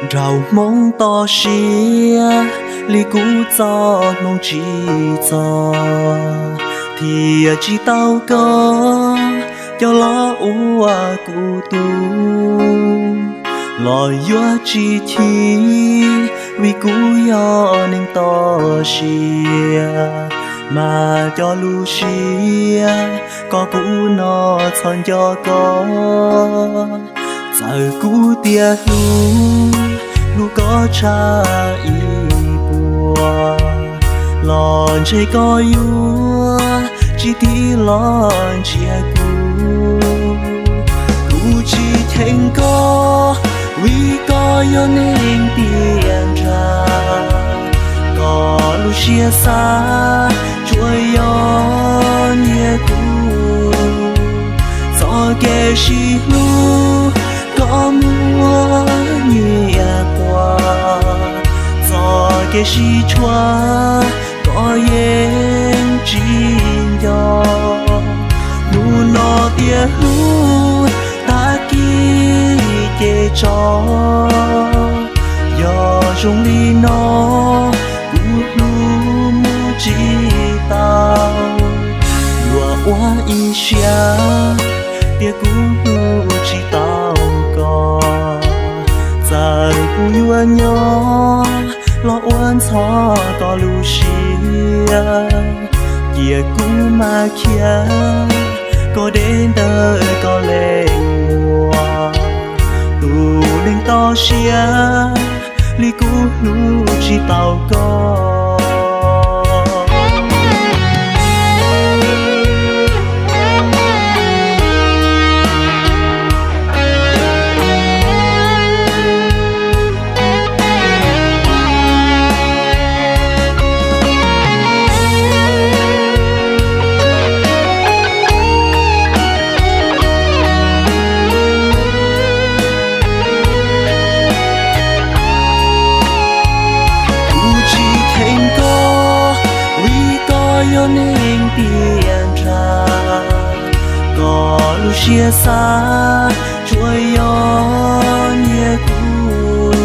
Nraug Hmoob toj siab li kuv txoj hmoo tsis txog, thiaj tsis tau koj coj los ua kuv tub. Los yuav tsis chim vim kuv yog neeg toj siab, mas cov lus siab kom kuv no txhob nco koj. Txawm kuv tias hlub, hlub koj tshaj ib puas, los ntshe koj yuav tsis tig los ntsia kuv. Kuv tsis cheem koj, vim koj yog neeg tiaj nrag, koj lub siab xav tsuas yog nyiag kuv. Txoj kev sib hlub koj muaj nyiaj quas, txoj kev sib tshuam koj yeej tsis nco. Hnub no tias hlub, tag kis ces tso. Yog zoo li no, kuv hlub mus tsis tau. Yuav ua ib siab tias kuv hlub tsis tau koj. Txawm kuv yuav nyob los ua ntxhov koj lub siab, cia kuv mam khiav koj deb ntawm koj leeg muag. Tus neeg toj siab li kuv hlub tsis tau koj. Kuv tsis cheem koj, vim koj yog neeg tiaj nrag, koj lub siab xav tsuas yog nyiag kuv.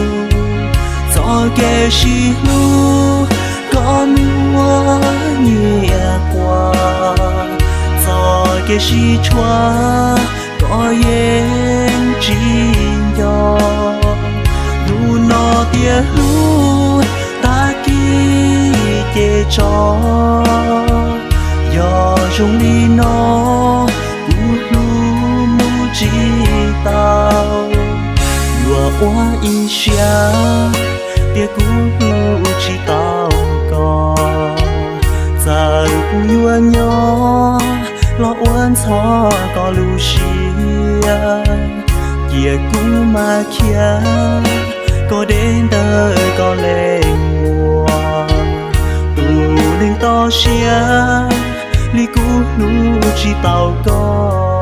Txoj kev sib hlub koj muaj nyiaj quas, txoj kev sib tshuam koj yeej tsis nco. Hnub no tias hlub, tag kis ces tso. Yog zoo li no, kuv hlub mus tsis tau. Yuav ua ib siab tias kuv hlub tsis tau koj. Txawm kuv yuav nyob los ua ntxhov koj lub siab, cia kuv mam khiav koj deb ntawm koj leeg muag. Tus neeg toj siab li kuv hlub tsis tau koj.